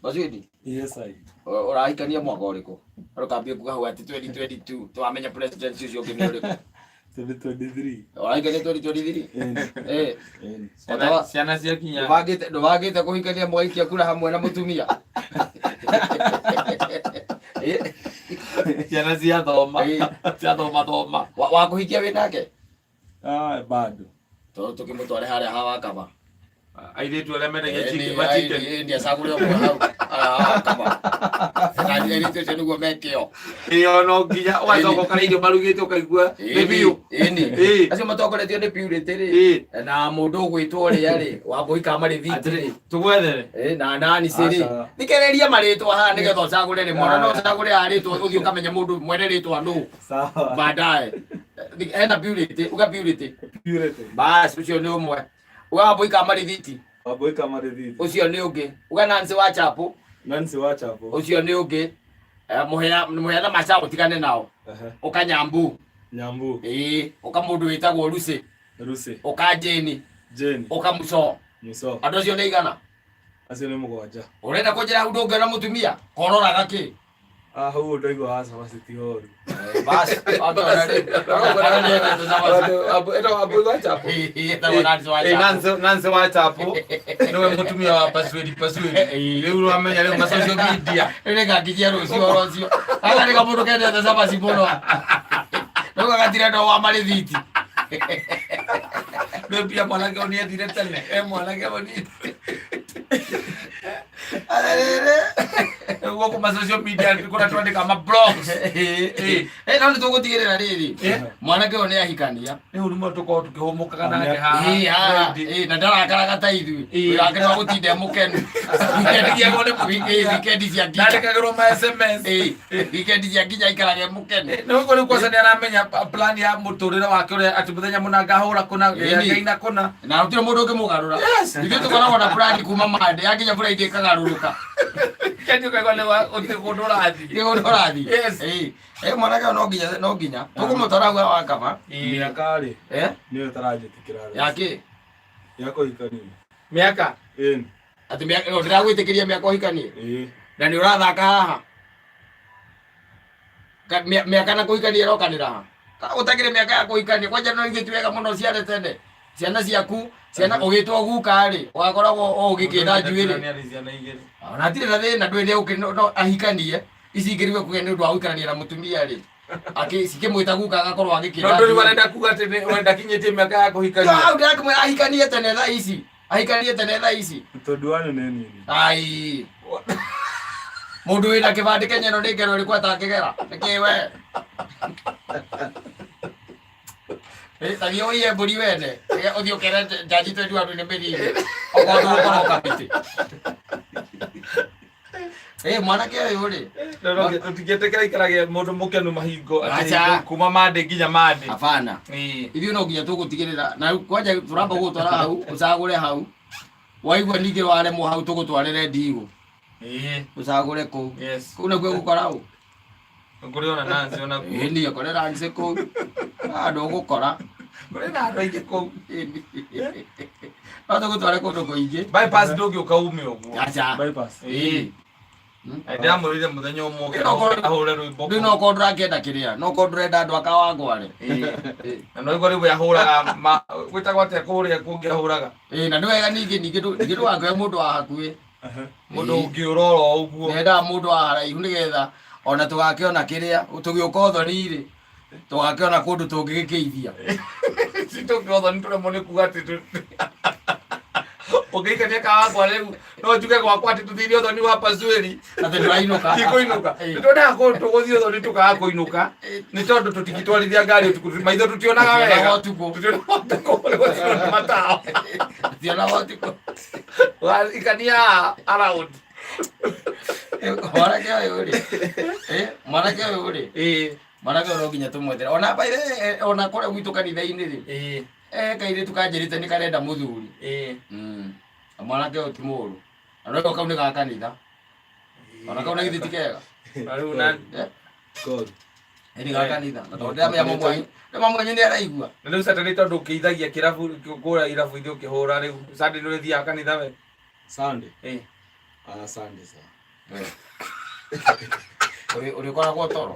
Mazwidi Yes, I. Ũrahikania mwaka ũrĩkũ? Ũkambia kuga hau atĩ 2022 twamenya president ũcio ũngĩ nĩ ũrĩkũ. 2023. Ũrahikania 2023? Ĩni. Eh. Ĩni. Ciana ciakinya. Ndũbangĩte kũhikania mũgaikia kura hamwe na mũtumia? Eh. Ciana ciathoma. Eh. Ciathoma thoma. Wa kũhikia wĩ nake? Ah, bado. Tondũ tũkĩmũtware harĩa ha wakaba. Airĩtu arĩa mendagia chicken, ma chicken. Ĩni acagũre ũmwe hau harĩa ha wakaba. Na airĩtu acio nĩguo mekĩo. Ĩyo no nginya ũgacoka ũkarĩa irio marugĩte ũkaigua nĩ biũ. Ĩni. Ĩĩ. Acio matongoretio nĩ Purity rĩ. Ĩĩ. Na mũndũ ũgwĩtwo ũrĩa rĩ, Wambũi Kamarĩthiti rĩ. Atĩrĩ, tũgwethere. Ĩ, na nani cĩ rĩ. Aca. Thikĩrĩria marĩtwa haha nĩgetha ũcagũre rĩ. Mwana no ũcagũre haha rĩtwa ũthiĩ ũkamenye mũndũ mwene rĩtwa nũ. Sawa. Baadaye. Hena Purity, uga Purity. Purity. Bas, ũcio nĩ ũmwe. Uga Wambũi Kamarĩthiti. Wambũi Kamarĩthiti. Ũcio nĩ ũngĩ. Uga Nancy wa Chapo. Nancy wa Chapo. Ũcio nĩ ũngĩ. Eh, Mũhĩa Mũhĩa na Macha ũtigane nao. Ehe. Ũka Nyambu. Nyambu. Ĩĩ, ũka mũndũ wĩtagwo Lucy. Lucy. Ũka Jane. Jane. Ũka Muso. Muso. Andũ acio nĩ igana? Acio nĩ mũgwanja. Ũrenda kũnjĩra hau ndũngĩona mũtumia? Kororaga kĩ? Ah, hau ndaigua wa cabaci ti horu. Bas, wakĩona rĩu. Ĩtagwo Wambũi wa Chapo. Ĩtagwo Nancy wa Ĩ, Chapo. Nancy wa Chapo nĩwe mũtumia wa Paswedi Paswedi. Rĩu wamenya rĩu ma social media. Rĩu nĩngakinyia rũciũ oro ũcio. Gaka nĩ kamũndũ kendete cabaci mũno. Rĩu gagatirenda wa marĩthiti. Rĩu mbia mwanake ũyũ nĩethire tene. E mwanake mũnini. Arĩrĩ. Rĩu gũkũ ma social media kũrĩa twandĩka ma blogs. Ĩ. Eh, no nĩtũgũtigĩrĩra rĩrĩ. Eh. Mwanake ũyũ nĩahikania. Rĩu nĩmo tũkorwo tũkĩhũmũkaga nake haha. Ĩ, haha, Friday. ĩ, na ndarakaraga ta ithuĩ. Ĩ. Wĩra wake nĩ wa gũtinda e mũkenu. Ndandikiagwo nĩ mũtumia. Ĩ, weekend cia nginya. Ndandĩkagĩrwo ma SMS. Ĩ, weekend cia nginya aikarage e mũkenu. Nĩ ũguo rĩu kwanza nĩ aramenya plan ya mũtũrĩre wake ũrĩa atĩ mũthenya mũna ngahũra kũna Ĩni. ngaina kũna. Na gũtirĩ mũndũ ũngĩmũgarũra. Yes. Ithuĩ tũkoragwo na plan kuma Monday yakinya Friday ĩkagarũrũka. Kendi ũkaigua nĩ wa- gũtirĩ kũndũ ũrathiĩ. Nĩ ũndũ ũrathiĩ. Yes. Ĩ, ĩ, mwanake ũyũ no nginya no nginya tũkũmũtwara hau wakaba. Mĩaka rĩ, Eh? nĩyo ĩtaranjĩtĩkĩra. Yakĩ? Ya kũhikania. Mĩaka. Ĩni. Atĩ mĩaka ĩyo ndĩragwĩtĩkĩria mĩaka ũhikanie. Ĩĩ. Na nĩ ũrathaka haha. Mĩaka na kũhikania ĩrokanĩra ha? Ũtakĩrĩ mĩaka ya kũhikania kwanja no ithuĩ ti wega mũno ciare tene. Ciana ciaku, ciana ũgĩtwo guka rĩ, ũgakoragwo o ũgĩkĩnda njuĩrĩ. Nĩ arĩ ciana igĩrĩ. Ona hatirĩ na thĩna ndũĩ nĩ no ahikanie. Ici ingĩ rĩu ekũgĩa nĩ ũndũ wa gũikarania na mũtumia rĩ. Akĩ cikĩmwĩta guka agakorwo agĩkĩnda. No ndũrĩ njuĩrĩ. warenda kuga atĩ nĩ- we ndakinyĩtie mĩaka ya Yo, kũhikania. hau ndĩrakĩmwĩra ahikanie tene thaa ici. Ahikanie tene thaa ici. Tondũ wanyu nĩ nini. Ai. Mũndũ wĩna kĩbandĩ Kenya ĩno nĩ ngero ĩrĩkũ atangĩgera? Nĩkĩ we? Eh, ta thiĩ ũiye mbũri wene. Ĩge ũthiĩ ũkere njanji 21 nĩ mĩnini. Okorwo ndũgũkorwo kamĩtĩ. Eh, mwanake ũyũ rĩ. No, no, tũtingĩtĩkĩra aikarage mũndũ mũkenu mahingo atĩ Aca. kuma Monday nginya Monday. Hapana. Ĩĩ. Ithuĩ no nginya tũgũtigĩrĩra na rĩu kwanja tũramba gũgũtwara hau ũcagũre hau waigua ningĩ waremwo hau tũgũtwarĩre ndigũ Ĩĩ. ũcagũre kũu. Yes. Kũu nakuo gũkora ũ? Kũrĩ ona Nancy ona kuo. Ĩni ũkore Nancy kũu. Ah, ndũgũkora. Kũrĩ na andũ aingĩ kũu. No tũgũtware kũndũ kũingĩ. Bypass ndũngĩũka ume ũguo. Aca. Bypass. Ĩĩ. Na ndĩramwĩrire mũthenya ũmwe oke No korwo- ahũre rwĩmbo Rĩu no korwo ndũrakĩenda kĩrĩa, no korwo ndũrenda andũ akawangware. Ĩĩ. Na no igua rĩu ahũraga ma gwĩtagwo atĩa kũrĩa kũngĩ ahũraga. Ĩĩ, na nĩ wega ningĩ ningĩ ningĩ ndũgakĩoe mũndũ wa hakuhĩ. Mũndũ ũngĩũra oro ũguo. Nendaga mũndũ wa haraihu nĩgetha ona tũgakĩona kĩrĩa tũgĩũka ũthoni-rĩ tũgakĩona kũndũ tũngĩgĩkĩithia. Si tũngĩotho nĩ tũremwo nĩ kuga atĩ ũngĩikania kawangwa rĩu no njuge gwakwa atĩ tũthire ũthoni wa Pasueli Atĩ ndũrainũka. tikũinũka. Ĩĩ. Nĩ twendaga tũgũthiĩ ũthoni tũkaga kũinũka nĩ tondũ tũtingĩtwarithia ngari ũtukũ maitho tũtionaga wega. Tũtionaga ũtukũ. Tũtionaga ũtukũ nĩ gũtirĩ matawa. Tũtionaga ũtukũ. Ikania around. Mwanake ũyũ rĩ, eh, mwanake ũyũ rĩ, Ĩĩ. mwanake ũyũ no nginya tũmwethere. Ona by the way, eh, ona kũrĩa gwitũ kanitha-inĩ rĩ, Ĩĩ. eh, kairĩtu kanjĩrĩte nĩ karenda mũthuri. Ĩĩ. Na mwanake ũyũ ti mũũru. Na no kau nĩ ga kanitha. Ona kau na githĩ ti kega. Na rĩu na Eh, God. nĩ ga kanitha. Na tondũ ndĩramenya mamwanyu, mamwanyu nĩ araigua. Na rĩu Saturday tondũ ũkĩithagia kĩrabu kũrĩa irabu-inĩ ũkĩhũra rĩu Sunday nĩ ũrĩthiaga kanitha we? Sunday. Ĩĩ. Asante sana. Ũrĩkoragwo toro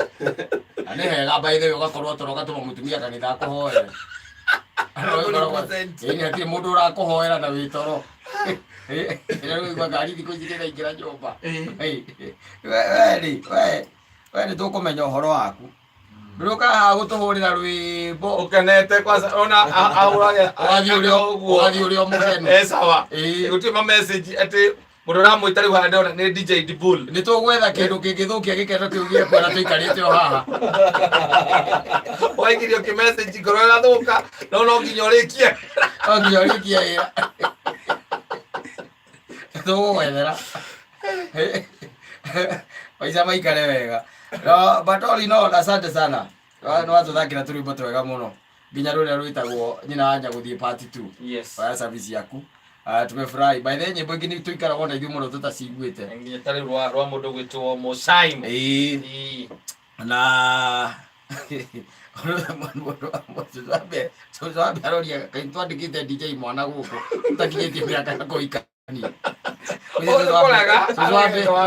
na nĩ hega by the way ũgakorwo toro ũgatũma mũtumia kanitha akũhoere. Ĩni hatirĩ mũndũ ũrakũhoera na wĩ toro. Rĩu ngari thikũ ici ndĩraingĩra nyũmba. We rĩ, we nĩ tũkũmenya ũhoro waku. Ndũrĩũkaga haha gũtũhũrĩra rwĩmbo. Ukenete kwanza ona ahũrage Ũgathiĩ ũrĩ ũgathiĩ ũrĩ o mũkenu. Eh, sawa. Ĩĩ. Gũtirĩ ma message atĩ mũndũ ũramwĩta rĩu haha ndĩrona nĩ DJ Dibul. Nĩ tũgwetha kĩndũ kĩngĩthũkia gĩkeno kĩu gĩaku ona tũikarĩte o haha. Waingĩrio kĩ message ngoro ĩgathũka no no nginya ũrĩkie. No nginya ũrĩkie wĩra. Tũgũgwethera. Maica maikare wega. No, but all in all, asante sana. Nĩ watũthakĩra tũrwĩmbo twega mũno. Nginya rũrĩa rwĩtagwo nyina wa Nyagũthiĩ part 2. Yes. Wa service yaku. Tumefurahi. By the way, nyĩmbo ingĩ nĩ tũikaraga ona ithuĩ mũno tũtaciguĩte. Nginya ta rĩu rwa mũndũ gwĩtwo Mũsaimo. Ĩĩ. Ĩĩ. Na twambe aroria kaĩ twandĩkĩte DJ mwana gũkũ ũtakinyĩtie mĩaka ya kũhikania. Ũkũraga.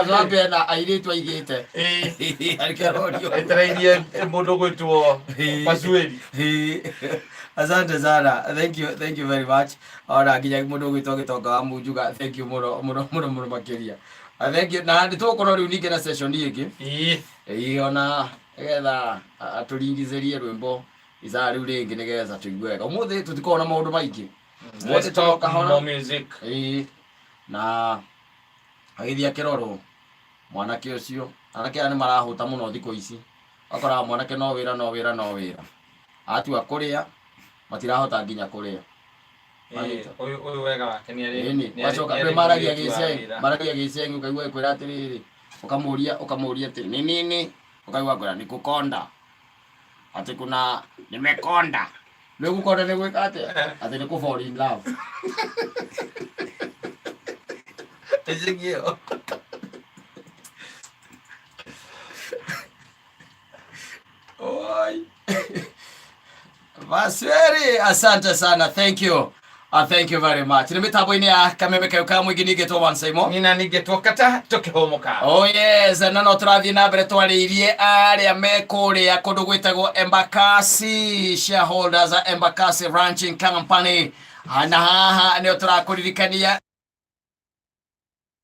Twambe ena airĩtu aigĩte. Ĩĩ. Areke arorio. Etereirie mũndũ gwĩtwo Pasueli. Asante sana. Thank you, thank you very much. Ona nginya mũndũ ũgwĩtwo Gĩtonga wa Munjuga, thank you mũno mũno mũno mũno makĩria. Thank you. Na nĩ tũgũkorwo rĩu ningĩ na session ĩngĩ. Ĩĩ. Ĩĩ ona nĩgetha atũringithĩrie rwĩmbo ithaa rĩu rĩngĩ nĩgetha tũigue wega. Ũmũthĩ tũtikoragwo na maũndũ maingĩ. Ũmũthĩ Let's talk kahora. more music. Ĩĩ. Na agĩthiĩ akĩrorwo mwanake ũcio, anake aya nĩ marahũta mũno thikũ ici. Ũgakoraga mwanake no wĩra no wĩra no wĩra. Atua kũrĩa matirahota nginya kũrĩa. Ĩĩ, ũyũ ũyũ wega wake nĩ arĩ Ĩni, wacoka nĩ arĩ maragia mũirĩtu wa gĩceng'i, wĩra. maragia gĩceng'i ũkaigua ĩkwĩra atĩrĩrĩ, ũkamũria atĩ nĩ nini, ũkaigua akwĩra nĩ kũkonda. Atĩ kuna nimekonda. Nĩ gũkonda nĩ gwĩka atĩa? Atĩ nĩ kũ fall in love. Gĩceng'i ĩyo. Oi. Vasweri, asante sana. Thank you. Thank you very much. Nĩ mĩtambo-inĩ ya kameme kau ka mũingĩ ningĩtwo One Simon. Nina ningĩtwo kata tũkĩhũmũka. Oh yes, na no tũrathiĩ na mbere twarĩirie arĩa me kũrĩa kũndũ gwĩtagwo Embakasi shareholders a Embakasi Ranching Company. Na haha nĩo tũrakũririkania